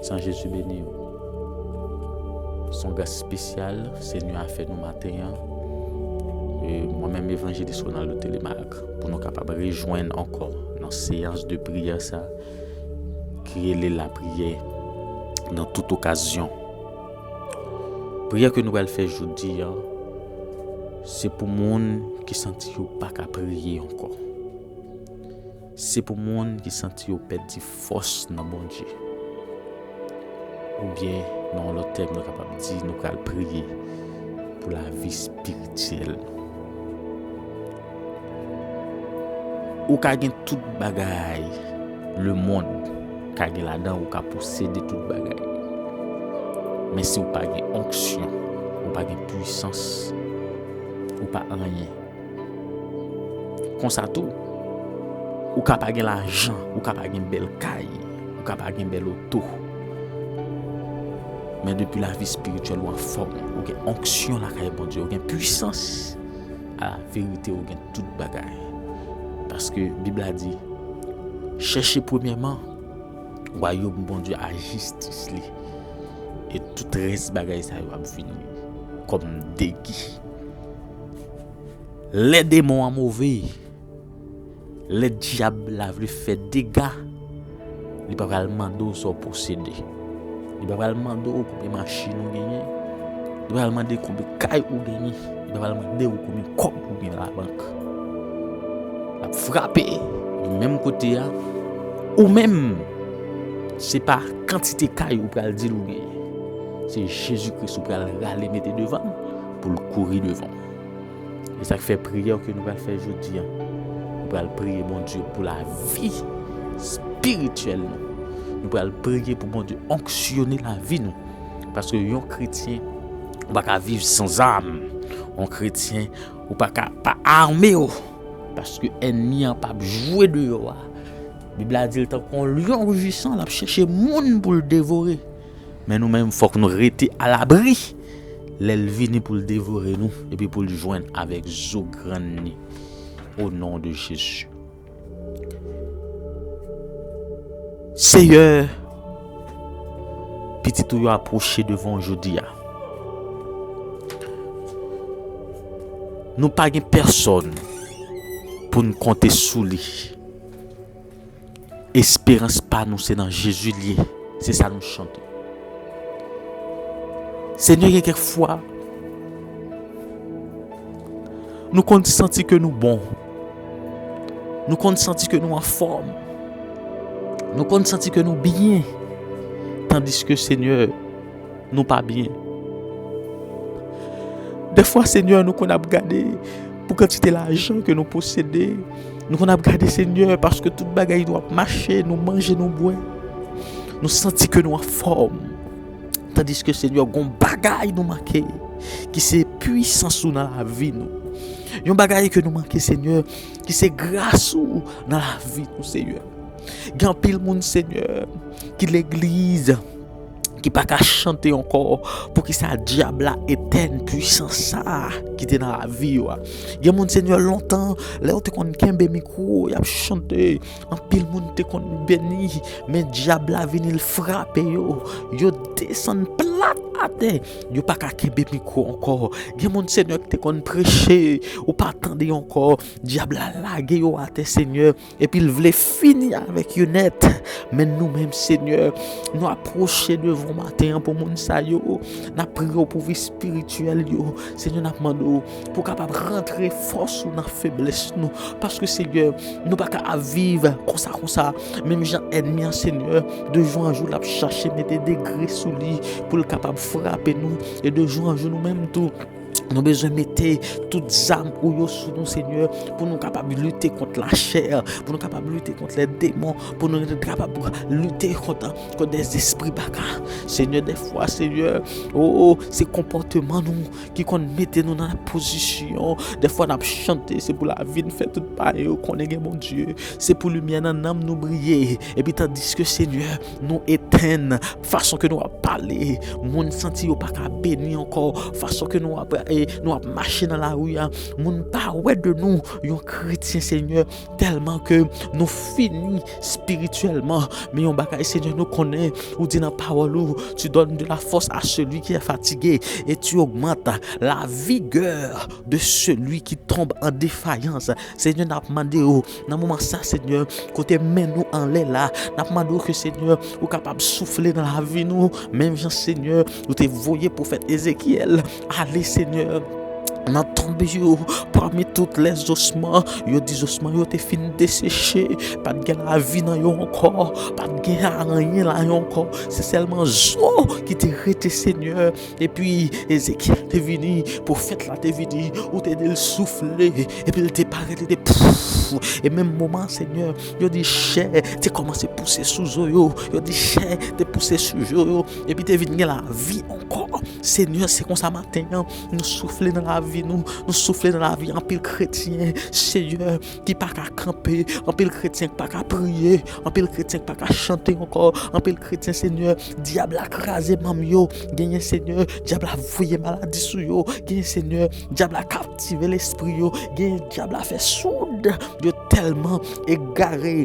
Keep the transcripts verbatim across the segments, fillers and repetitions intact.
San Jezi beni w. Se yon gras espesyal Senyè a fè nou maten an. E, mwen menm, Evanjelis Ronaldo Telemaque, pou nou kapab rejwenn ankò nan seyans de priyè sa, ki rele lapriyè nan tout okazyon. Priyè ke nou pral fè jodi an, se pou moun ki santi yo pa ka priye ankò. Se pou moun ki santi yo pèdi fòs nan Bondye. Oubyen, nan yon lòt tèm, nou kapab di, nou pral priye pou lavi espirityèl nou. Ou ka gen tout bagay lemonn ka gen ladan, ou ka posede tout bagay. Men si w pa gen onksyon, ou pa gen pwisans, ou pa anyen. Konsa tou, ou ka pa gen lajan, ou ka pa gen bèl kay, ou ka pa gen bèl oto. Men depi lavi espirityèl ou anfòm, ou gen onksyon lakay Bondye, ou gen pwisans, a la verite, ou gen tout bagay. Paske Bib la di, chèche premyèman wayòm Bondye a jistis li, e tout rès bagay sa yo ap vini kòm degi. Lè demon an move, lè dyab la vle fè dega, li pa pral mande w sa w posede. Li pa pral mande w konbyen machin ou genyen. Li pa pral mande konbyen kay ou genyen. Li pa pral mande w konbyen kòb ou gen nan labank. L ap frape. Li menm kote a. Ou menm, se pa kantite kay ou pral di l ou genyen. Se Jezi Kris ou pral rale mete devan l pou l kouri devan w. E sa k fè priyè ke nou pral fè jodi an, nou pral priye Bondye pou lavi espirityèl nou. Nou pral priye pou Bondye onksyone lavi nou. Paske yon kretyen, ou pa ka viv san zam. Yon kretyen, ou pa ka pa ame w. Paske ènmi an p ap jwe deyò a. Bib la di l tankou yon lyon rujisan, l ap chèche moun pou l devore. Men nou menm, fòk nou rete alabri. Lè l vini pou l devore nou, epi pou l jwenn avèk zo grann li. O non de Jezi. Seyè, pitit ou yo apwoche devan w jodi a. Nou pa gen pèsòn pou n konte sou li. Esperans pa nou se nan Jezi l ye. Se sa nou chante. Senyè, gen kèk fwa, nou konn santi ke nou bon. Nou konn santi ke nou anfòm. Nou konn santi ke nou byen. Tandiske, Senyè, nou pa byen. Dèfwa, Senyè, nou konn ap gade pou kantite lajan ke nou posede. Nou konn ap gade, Senyè, paske tout bagay nou ap mache, nou manje, nou bwè. Nou santi ke nou anfòm. Tandiske, Senyè, gon bagay nou manke, ki se pwisans ou nan lavi nou. Yon bagay ke nou manke, Senyè, ki se gras ou nan lavi nou, Senyè. Gen anpil moun, Senyè, ki legliz, ki pa ka chante ankò. Poukisa dyab la etèn pwisans sa a ki te nan lavi yo a? Gen moun, Senyè, lontan, lè yo te konn kenbe mikwo, y ap chante. Anpil moun te konn beni, men dyab la vini, l frape yo. Yo desann plat atè. Yo pa ka kenbe mikwo ankò. Gen moun, Senyè, ki te konn preche, ou pa tande ankò. Dyab la lage yo atè, Senyè. Epi l vle fini avèk yo nèt. Men nou menm, Senyè, nou apwoche devan w maten an pou moun sa yo. N ap priye w pou vi espirityèl yo. Senyè, n ap mande w pou w kapab rantre fòs ou nan feblès nou. Paske, Senyè, nou pa ka ap viv konsa, konsa. Menm jan ènmi an, Senyè, de jou an jou, l ap chache mete degre sou li pou l kapab frape nou. E de jou an jou, nou menm tou, nou bezwen mete tout zam ou yo sou nou, Senyè, pou nou kapab lite kont lachè, pou nou kapab lite kont lèdemon, pou nou kapab lite kont, kont dèzespri baka. Senyè, dèfwa, Senyè, o, o, se konpòteman nou ki konn mete nou nan pozisyon. Dèfwa, n ap chante, se pou lavi n fè tout pa yo konnen gen Bondye. Se pou limyè nan nanm nou briye. Epi, tandiske, Senyè, nou etèn, fason ke nou ap pale, moun santi yo pa ka beni ankò, fason ke nou ap nou ap mache nan lari a, moun pa wè de nou yon kretyen, Senyè, tèlman ke nou fini espirityèlman. Men yon bagay, Senyè, nou konnen, ou di nan pawòl ou, tu donnes de la force à celui qui est fatigué et tu augmentes la vigueur de celui qui tombe en défaillance. Senyè, n ap mande w, nan moman sa, Senyè, kote men nou anlè la, n ap mande w ke, Senyè, ou kapab soufle nan lavi nou, menm jan, Senyè, ou te voye pwofèt Ezekyèl ale, Senyè, nan tonbe yo, pami tout lèzosman, yo di zosman yo te fin deseche, pa t gen lavi nan yo ankò, pa t gen anyen la yo ankò, se sèlman zo ki te rete, Senyè. Epi Ezekyèl te vini, pwofèt la te vini, ou te di l soufle, epi l te parèt, li te pouf. E menm moman, Senyè, yo di chè te kòmanse pouse sou zo yo, yo di chè te pouse sou zo yo, epi te vin gen lavi ankò. Senyè, se konsa maten an, nou soufle nan lavi nou, nou soufle nan lavi anpil kretyen, Senyè, ki pa ka kanpe, anpil kretyen ki pa ka priye, anpil kretyen ki pa ka chante ankò, anpil kretyen, Senyè, dyab la kraze manm yo, genyen, Senyè, dyab la voye maladi sou yo, genyen, Senyè, dyab la kaptive lespri yo, genyen, dyab la fè soud yo tèlman egare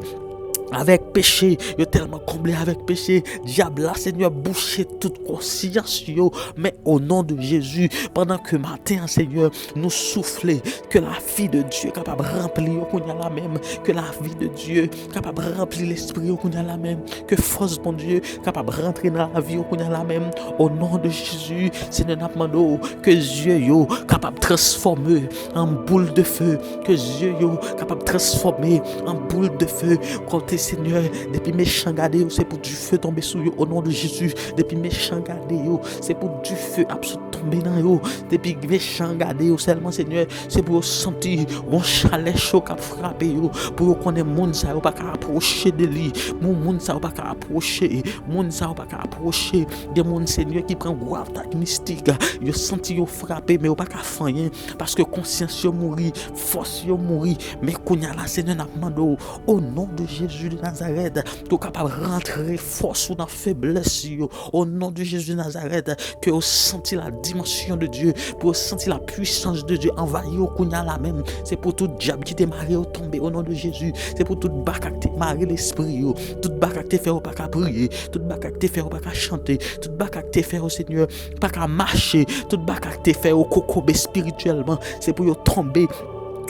avèk peche, yo tèlman konble avèk peche, dyab la, Senyè, bouche tout konsyans yo. Men o non de Jezi, pandan ke maten an, Senyè, nou soufle, ke lavi de Dye kapab ranpli yo kounye a la menm, ke lavi de Dye kapab ranpli lespri yo kounye a la menm, ke fòs Bondye kapab rantre nan lavi yo kounye a la menm. O non de Jezi, Senyè, n ap mande w ke zye yo kapab transfòme an boul de fe, ke zye yo kapab transfòme an boul de fe, kote, Senyè, depi mechan gade yo, se pou dife tonbe sou yo, o non de Jezi. Depi mechan gade yo, se pou dife ap sot tonbe nan yo. Depi mechan gade yo sèlman, Senyè, se pou yo santi yon chalè cho k ap frape yo, pou yo konnen moun sa yo pa ka apwoche de li, moun, moun sa yo pa ka apwoche, moun sa yo pa ka apwoche. Gen moun, Senyè, ki pran gwo atak mistik, yo santi yo frape, men yo pa ka fè anyen, paske konsyans yo mouri, fòs yo mouri. Men kounye a la, Senyè, n ap mande w, o non de Jezi de Nazarèt, ke w kapab rantre fòs ou nan feblès yo, o non de Jezi de Nazarèt, ke yo santi la dimansyon de Dye, pou yo santi la pwisans de Dye anvayi yo kounye a la menm. Se pou tout dyab ki te mare yo tonbe, o non de Jezi. Se pou tout baka ki te mare lespri yo, tout baka ki te fè yo pa ka priye, tout baka ki te fè yo pa ka chante, tout baka ki te fè yo, Senyè, pa ka mache, tout baka ki te fè yo kokobe espirityèlman, se pou yo tonbe.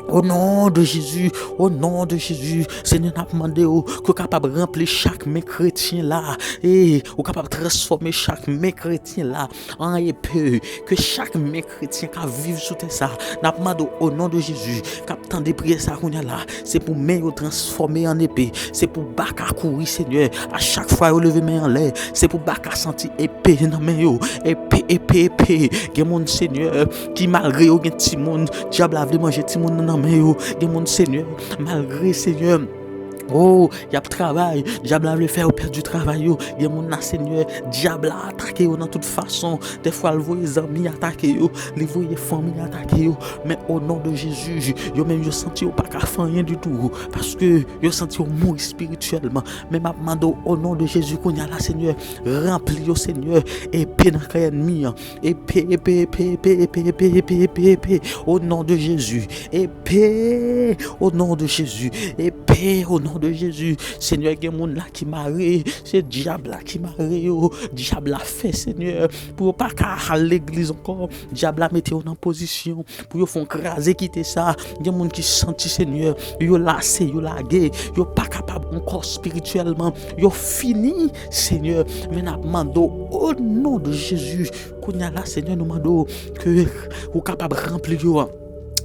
O non de Jezi, o non de Jezi, Senyè, n ap mande w ke w kapab ranpli chak men kretyen la, e ou kapab transfòme chak men kretyen la an epe, ke chak men kretyen k ap viv sou tè sa, n ap mande w o non de Jezi, k ap tande priyè sa kounye a la, se pou men yo transfòme an epe, se pou baka kouri, Senyè, a chak fwa yo leve men anlè, se pou baka santi epe nan men yo, epe, epe, epe. Gen moun, Senyè, ki malgre yo gen timoun, dyab la vle manje timoun nan nan men yo. Gen moun, Senyè, malgre, Senyè, o, y ap travay, dyab la vle fè yo pèdi travay yo. Gen moun la, Senyè, dyab la atake yo nan tout fason. Dèfwa, l voye zanmi atake yo, li voye fanmi atake yo. Men o non de Jezi, yo menm yo santi yo pa ka fè anyen ditou, paske yo santi yo mouri espirityèlman. Men m ap mande w, o non de Jezi, kounye a la, Senyè, ranpli yo, Senyè, epe nan kan ènmi an. Epe, epe, epe, epe, epe, epe, epe, epe, epe, o non de Jezi. Epe, o non de Jezi. Epe, o non de Jezi. Senyè, gen moun la ki mare, se dyab la ki mare yo. Dyab la fè, Senyè, pou yo pa ka al legliz ankò. Dyab la mete yo nan pozisyon pou yo fè yon kraze kite sa. Gen moun ki santi, Senyè, yo lase, yo lage, yo pa kapab ankò espirityèlman, yo fini, Senyè. Men n ap mande w, o non de Jezi, kounye a la, Senyè, nou mande w ke ou kapab ranpli yo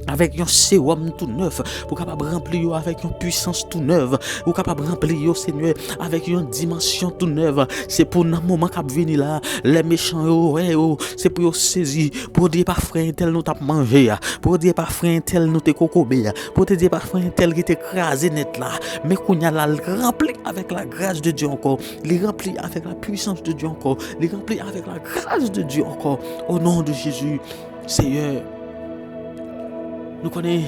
avèk yon sewòm tou nèf, pou kapab ranpli yo avèk yon pwisans tou nèf, ou kapab ranpli yo, Senyè, avèk yon dimansyon tou nèf. Se pou nan moman k ap vini la, lè mechan yo wè yo, se pou yo sezi, pou yo di e pa frè entèl nou t ap manje a, pou yo di e pa frè entèl nou te kokobe a, pou yo te di e pa frè entèl ki te kraze nèt la. Men kounye a la, l ranpli avèk la gras de Dye ankò, li ranpli avèk la pwisans de Dye ankò, li ranpli avèk la gras de Dye ankò. O non de Jezi, Seyè, nou konnen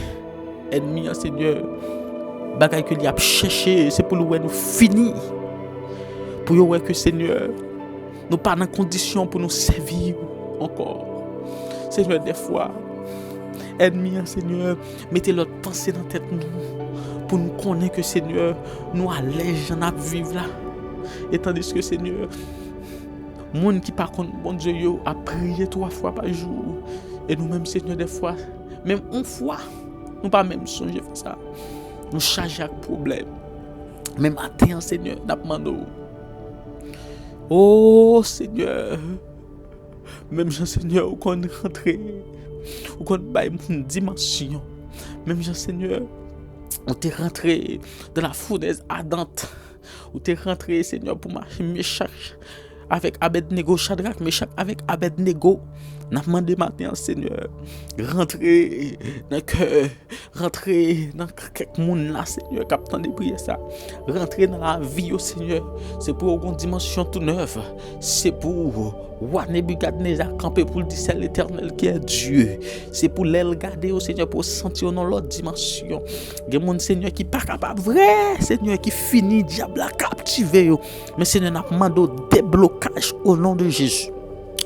ènmi an, Seyè, bagay ke li ap chèche, se pou l wè nou fini. Pou yo wè ke, Seyè, nou pa nan kondisyon pou nou sèvi w ankò. Senyè, dèfwa, ènmi an, Senyè, mete lòt panse nan tèt nou pou n konnen ke, Senyè, nou alèz jan n ap viv la. E tandiske, Senyè, moun ki pa konn Bondye yo ap priye twa fwa pa jou. E nou menm, Senyè, dèfwa, menm yon fwa, nou pa menm sonje fè sa. Nou chaje ak pwoblèm. Men maten an, Senyè, n ap mande w. O Senyè, menm jan, Senyè, ou konn rantre, ou konn bay moun dimansyon. Menm jan, Senyè, ou te rantre dans la fournaise ardente. Ou te rantre, Senyè, pou mache Mechak avèk Abèdnego, Chadrak, Mechak avèk Abèdnego. N ap mande maten an, Senyè, rantre nan kè, rantre nan k-, kèk moun la, Senyè, k ap tande priyè sa. Rantre nan lavi yo, Senyè. Se pou yo gon dimansyon tou nèf. Se pou wa Nebikadneza kanpe pou l di, c'est l'Éternel qui est Dieu. Se pou lè l gade yo, Senyè, pou yo santi yo nan lòt dimansyon. Gen moun, Senyè, ki pa kapab vre, Senyè, ki fini, dyab la kaptive yo. Men, Senyè, n ap mande w deblokaj o non de Jezi.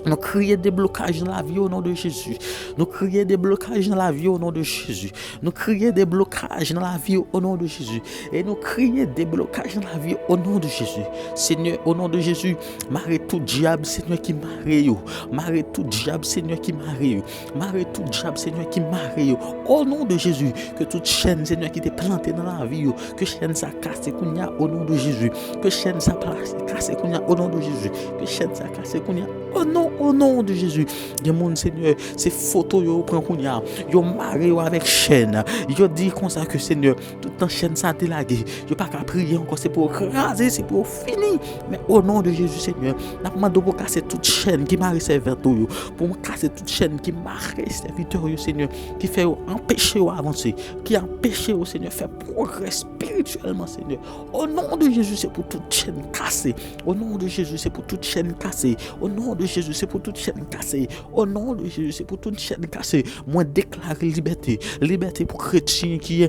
Nou kriye deblokaj nan lavi o non de Jezi. Nou kriye deblokaj nan lavi o non de Jezi. Nou kriye deblokaj nan lavi o non de Jezi. E nou kriye deblokaj nan lavi o non de Jezi. Senyè, o non de Jezi, mare tout dyab, Senyè, ki mare yo. Mare tout dyab, Senyè, ki mare yo. Mare tout dyab, Senyè, ki mare yo. O non de Jezi, ke tout chèn, Senyè, ki te plante nan lavi yo, ke chèn sa kase kounye a, o non de Jezi. Ke chèn sa plase, kase kounye a, o non de Jezi. Ke chèn sa kase kounye a, o non, o non de Jezi. Gen moun, Senyè, se foto yo yo pran kounye a. Yo mare yo avèk chèn. Yo di konsa ke, Senyè, tout tan chèn sa te lage, yo pa ka priye ankò, se pou yo kraze, se pou yo fini. Men o non de Jezi, Senyè, n ap mande w pou w kase tout chèn ki mare sèvant ou yo, pou w kase tout chèn ki mare sèvitè w yo, Senyè, ki fè yo anpeche yo avanse, ki anpeche yo, Senyè, fè pwogrè espirityèlman, Senyè. O non de Jezi, se pou tout chèn kase. O non de Jezi, se pou tout chèn kase. O non de Jezi, se pou tout chèn kase. O non de Jezi, se pou tout chèn kase. Mwen deklare libète. Libète pou kretyen ki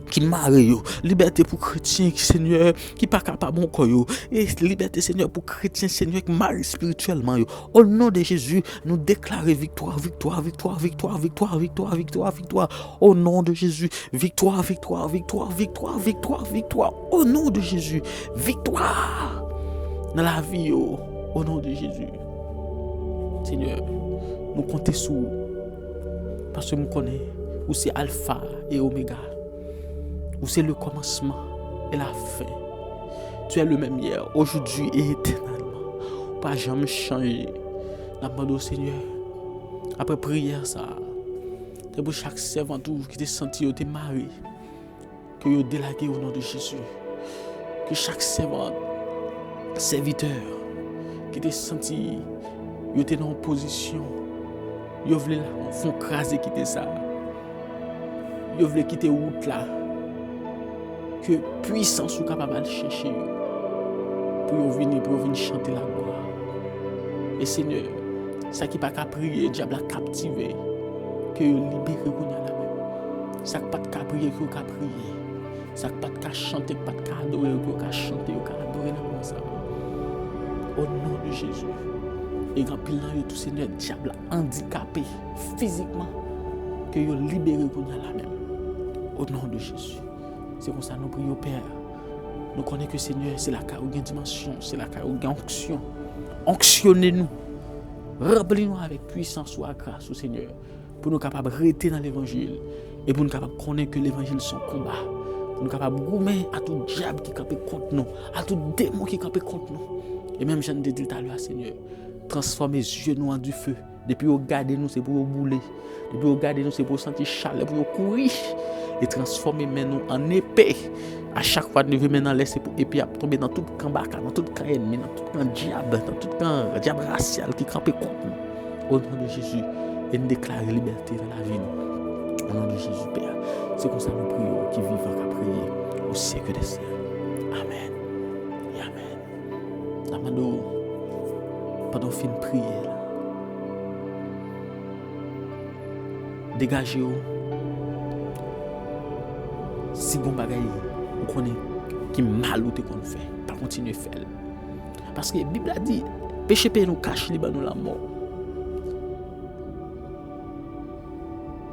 ki mare yo. Libète pou kretyen ki, Senyè, ki pa kapab ankò yo. E libète, Senyè, pou kretyen, Senyè, ki mare espirityèlman yo. O non de Jezi, nou deklare viktwa, viktwa, viktwa. O non de Jezi, viktwa, viktwa, viktwa. O non de Jezi, viktwa. Nan lavi yo, o non de Jezi. Senyè, nou konte sou ou. Paske m konnen ou se Alfa e Omega. Ou se le kòmansman e la fen. Tu es le même hier, aujourd'hui et éternellement. Ou pa janm chanje. N ap mande w, Senyè, apre priyè sa a, se pou chak sèvant ou ki te santi yo te mare, ke yo delage o non de Jezi. Ke chak sèvant, sèvitè, ki te santi yo te nan yon pozisyon, yo vle fon kraze kite sa. Yo vle kite wout la. Ke pwisans ou kapab al chèche yo. Pou yo vini, pou yo vin chante laglwa. E Senyè, sa ki pa ka priye, dyab la kaptive. Ke yo libere kounye a la menm. Sa k pa t ka priye, ke yo ka priye. Sa k pa t ka chante, k pa t ka adore yo, ke yo ka chante, yo ka adore nan moman sa a. O non de Jezi. E gen anpil nan yo tou, Senyè, dyab la andikape fizikman. Ke yo libere kounye a la menm. O non de Jezi. Se konsa nou priye w, Pè. Nou konnen ke, Senyè, se lakay ou gen dimansyon, se lakay ou gen onksyon. Onksyone nou. Ranpli nou avèk pwisans ou, ak gras ou, Senyè. Pou nou kapab rete nan levanjil e pou nou kapab konnen ke levanjil se yon konba. Pou nou kapab goumen a tout dyab ki kanpe kont nou, a tout demon ki kanpe kont nou. E menm jan n te di l talè a, Senyè, transfòme zye nou an dife. Depi yo gade nou, se pou yo boule. Depi yo gade nou, se pou yo santi chalè, pou yo kouri. E transfòme men nou an epe. A chak fwa n leve men n anlè, se pou epe a ap tonbe nan tout kan baka, nan tout kan ènmi, nan tout kan dyab, nan tout kan dyab rasyal ki kanpe kont nou. O non de Jezi, e n deklare libète nan lavi nou. O non de Jezi, Pè, se konsa nou priye w ki vivan, k ap reye o syèk dè syèk. Amèn. E amèn. N ap mande w, pandan w fin priye la, degaje w. Si gon bagay ou konnen ki mal ou te konn fè, pa kontinye fè l. Paske Bib la di, peche peye nou kach, li ban nou lanmò.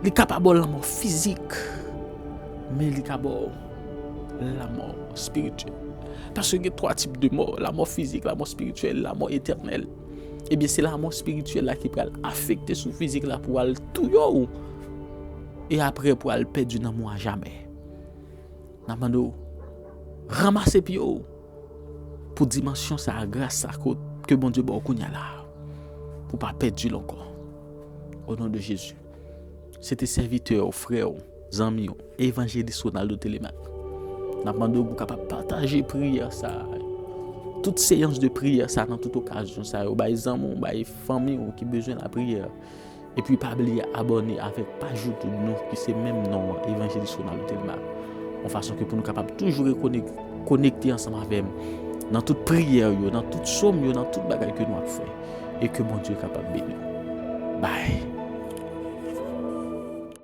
Li ka pa ba w lanmò fizik, men li ka ba w lanmò espirityèl. Paske gen twa tip de mò, lanmò fizik, lanmò espirityèl, lanmò etènèl. Ebyen, se lanmò espirityèl la ki pral afekte sou fizik la pou al touye w. E apre pou al pèdi nanm ou a jamè. N ap mande w, ranmase pye w pou dimansyon sa a, gras sa ke Bondye ba w kounye a la, pou pa pèdi l ankò. O non de Jezi. Se te sèvitè w, frè w, zanmi w, evanjelis Ronaldo Telemaque. N ap mande w pou w kapab pataje priyè sa a. Tout seyans de priyè sa a nan tout okazyon sa yo. Bay zanmi w, bay fanmi w ki bezwen lapriyè. Epi pa bliye abòne avèk paj YouTube nou ki se menm non an, Evanjelis Ronaldo Telemaque. Yon fason ke pou nou kapab toujou rekonek-, konekte ansanm avè m nan tout priyè yo, nan tout sòm yo, nan tout bagay ke nou ap fè. E ke Bondye kapab beni w. Bye.